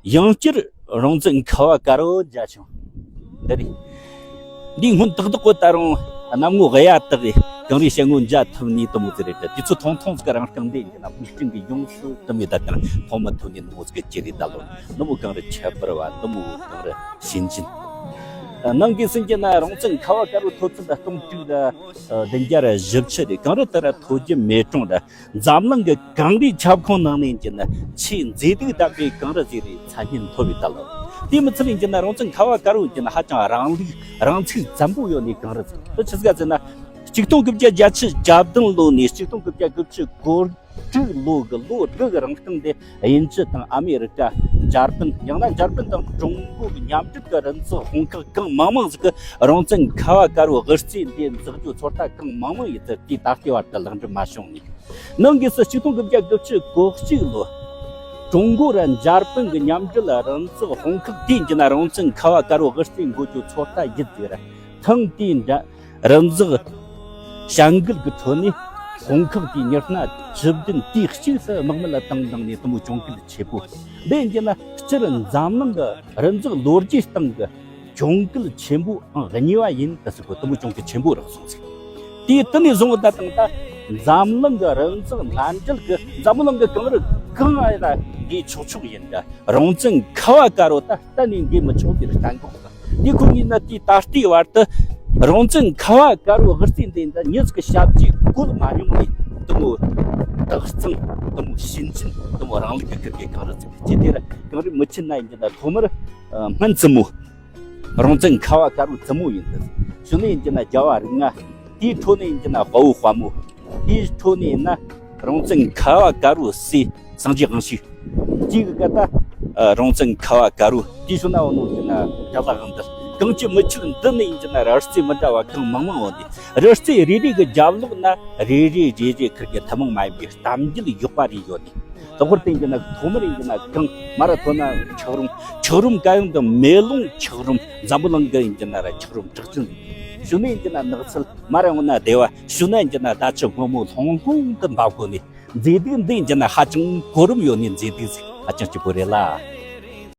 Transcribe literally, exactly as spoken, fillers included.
ཡང་བསྐྱར་རོང་བཙན་ཁ་བ་དཀར་པོ་མཇལ་བྱུང་། འདི་རེད། འདི་སྔོན་ཏག་ཏག་གོ་ད་རུང་གནམ་ངོ་གཡའ་དག་གི་གངས་རིའི་ཞལ་ངོ་མཇལ་ཐུབ་ནི་དུ་མོ་ཟིག་རེད་དེ། དུས་ཚོད་ཐུང་ཐུང་ཟིག་རང་རྐང་འདི་ཡིན་ན་མིག་སྤྲིན་གྱི་ཡོངས་སུ་དུ་མི་ད་གང་མཐོང་མ་ཐུབ་ནི་དུ་མོ་ཟིག་གི་ཅི་རེད་ད་ལོ། དུ་མོ་གངས་རི་ཁྱད་པར་བ། དུ་མོ་གངས་རི་བྱིན་ཅན། ནང་གི་སྲིད་ཀྱི་ན་རོང་བཙན་ཁ་བ་དཀར་པོ་ཐོབ་ཚད་ད་སྟོང་དྲུག་ལ་བདུན་བརྒྱ་ར་བཞི་བཅུ་རེད། གངས་རི་དེ་ར་ཐོ་རྒྱུ་མེད་གྲོང་ར། འཛམ་གླིང་གི་གངས་རིའི་ཁྱབ་ཁོངས་ནང་ནས་ཀྱི་ན་ཆེས་མཛེས་སྡུག་ལྡན་པའི་གངས་རི་ཟིག་རེད་མཚན་སྙན་ཐོབ་པའི་ད་ལོ། དེ་མི་ཚད་ལ་ཀྱི་ན་རོང་བཙན་ཁ་བ་དཀར་པོ་ཀྱི་ན་ཧ་ཅང་རིང་ལུགས་རིང་ཚད་འཛམ་པོ་ཡོད་ནི་གངས་རི་ཟིག་དེ་ཆི་ཟིག་ཟེར་ན། ཆིག་སྟོང་དགུ་བརྒྱ་བརྒྱད་ཅུ་གྱ་བདུན་ལོ་ནས་ཆིག་སྟོང་དགུ་བརྒྱ་དགུ་བཅུ་གོ་དྲུག་ལོ་གི་ལོ་དྲུག་གི་རིང་སྟེང་དེ། དབྱིན་ཇི་དང་ཨ་མེ་རི་ཀ། འཇར་པན། ཡང་ན་འཇར་པན་དང་ཀྲུང་གོ་གི་མཉམ་འབྲེལ་གྱི་རི་འཛེག་དཔུང་ཁག་གང་མང་མང་ཟིག་གིས་རོང་བཙན་ཁ་བ་དཀར་པོའི་དབུ་རྩེ་འདི་འཛེག་རྒྱུའི་ཚོད་ལྟ་གང་མང་མང་ཡིན་ཚེ་དེའི་ད་ལྟའི་བར་དུ་ལེགས་འགྲུབ་མ་བྱུང་ནས། ནང་སྒོས་སུ་ཆིག་སྟོང་དགུ་བརྒྱ་དགུ་བཅུ་གོ་གཅིག་ལོ། ཀྲུང་གོ་ར་འཇར་པན་གྱི་མཉམ་འབྲེལ་རི་འཛེག་དཔུང་ཁག་དེས་ཀྱི་ན་རོང་བཙན་ཁ་བ་དཀར་པོའི་དབུ་རྩེ་འགོ་རྒྱུའི་ཚོད་ལྟ་ཡིན་ཟེར། ཐེངས་དེའི་འདྲ། རི་འཛེག་བྱ་འགུལ་གྱི་ཁྲོད་ནས་དཔུང་ཁག་དེའི་མྱུར་མཐའ་བཅུ་བདུན་དུས་གཅིག་ཏུ་དམག་མི་ལ་བཏང་བཏང་ནས་དུ་མོ་གྱོང་གུད་ཆེ་པོ། འདི་ཡིན་གྱི་ན་སྤྱིར་འཛམ་གླིང་གི་རི་འཛེག་ལོ་རྒྱུས་སྟེང་གི་གྱོང་གུད་ཆེན་པོའང་གཉིས་པ་ཡིན་ད་ཟེར་གོ། དུ་མོ་གྱོང་གུད་ཆེན་པོ་རག་སོང་ཟིག་དེའི་དུ་ནས་བཟུང་ད་དང་ད་འཛམ་གླིང་གི་རི་འཛེག་མནའ་འབྲེལ་གྱི་འཛམ་གླིང་གི་གངས་རི་གང་ཡིན་ན་འདིའི་ཕྱོགས་ཕྱོགས་ཡིན་ད་རོང་བཙན་ཁ་བ་དཀར་པོ་ད་གཏན་ནས་འགོས་མི་ཆོག་པའི་གཏན་འགོག་དང་། དེ་ཁོ་གཉིས་ན་དེའི་ད་ལྟའི་བར་དུ་རོང་བཙན་ཁ་བ་དཀར་པོའི་དབུ་རྩེ་འདི་འདྲ་མྱི་ཟིག་གི་ཞབས་ཀྱིས་བཀོལ་མ་མྱོང་བའི་དུ་མོ་དག་གཙང་དུ་མོ་བྱིན་ཅན་དུ་མོ་རིང་ལུགས་ཀྱི་ཁུར་གྱི་གངས་རི་ཟིག་རེད། ཅི་དེ་ར་གངས་རི་མི་ཆེན་ན་ཡིན་གྱི་ན་ཐོག་མར་སྨན་བཙུན་མོ། རོང་བཙན་ཁ་བ་དཀར་པོའི་བཙུན་མོ་ཡིན་ཏེ། གཞུག་ནས་ཡིན་གྱི་ན་རྒྱལ་བ་རིགས་ལྔ། དེའི་འཕྲོ་ནས་ཡིན་གྱི་ན་དཔའ་བོ་དཔའ་མོ། དེའི་འཕྲོ་ནས་ཡིན་ན་རོང་བཙན་ཁ་བ་དཀར་པོའི་སྲས་སངས་རྒྱས་དབང་ཕྱུག་གཅིག་གི་སྐད་ད་རོང་བཙན་ཁ་བ་དཀར་པོ། དེའི་གཞུག་ན་འོ་ནོ་ཡིན་གྱི་ན་རྒྱ་ལ་དབང་འདུལ། གངས་ཀྱི་མུ་ཁྱུད་འདི་ནས་ཡིན་གྱི་ན་རི་རྩེ་མི་འདྲ་བ་གང་མང་མང་འོ་ནི་རི་རྩེ་རེ་རེ་གི་རྒྱབ་ལོགས་ན་རེ་རེ་རེ་རེ་ཁུར་གྱི་ཐུན་མོང་མ་ཡིན་པའི་གཏམ་རྒྱུད་ཡོད་པ་རེ་ཡོད་ནི། ལྷག་པར་དུ་ཡིན་གྱི་ན་ཐོག་མར་ཡིན་གྱི་ན་གངས་མ་ར་ཐོ་ན་འཁྱགས་རོམ། འཁྱགས་རོམ་ག་ཡང་དུ་མེ་ལོང་འཁྱགས་རོམ། འཛམ་བུ་གླིང་གི་ཡིན་གྱི་ན་ར་འཁྱགས་རོམ་གྲགས་ཅན། གཞུག་ནས་ཡིན་གྱི་ན་ནགས་ཚལ་མ་ར་འོ་ན་བདེ་བ། གཞུག་ན་ཡིན་གྱི་ན་ད་ཆུ་སྔོན་མོ་ལྷུང་ལྷུང་དུ་འབབ་གོ་ནི་མཛེས་སྡུག་འདི་ཡིན་གྱི་ན་ཧ་ཅང་གོ་རིམ་ཡོད་ནི་མཛེས་སྡུག་ཟིག་ཧ་ཅང་སྐྱིད་པོ་རེད་ལ།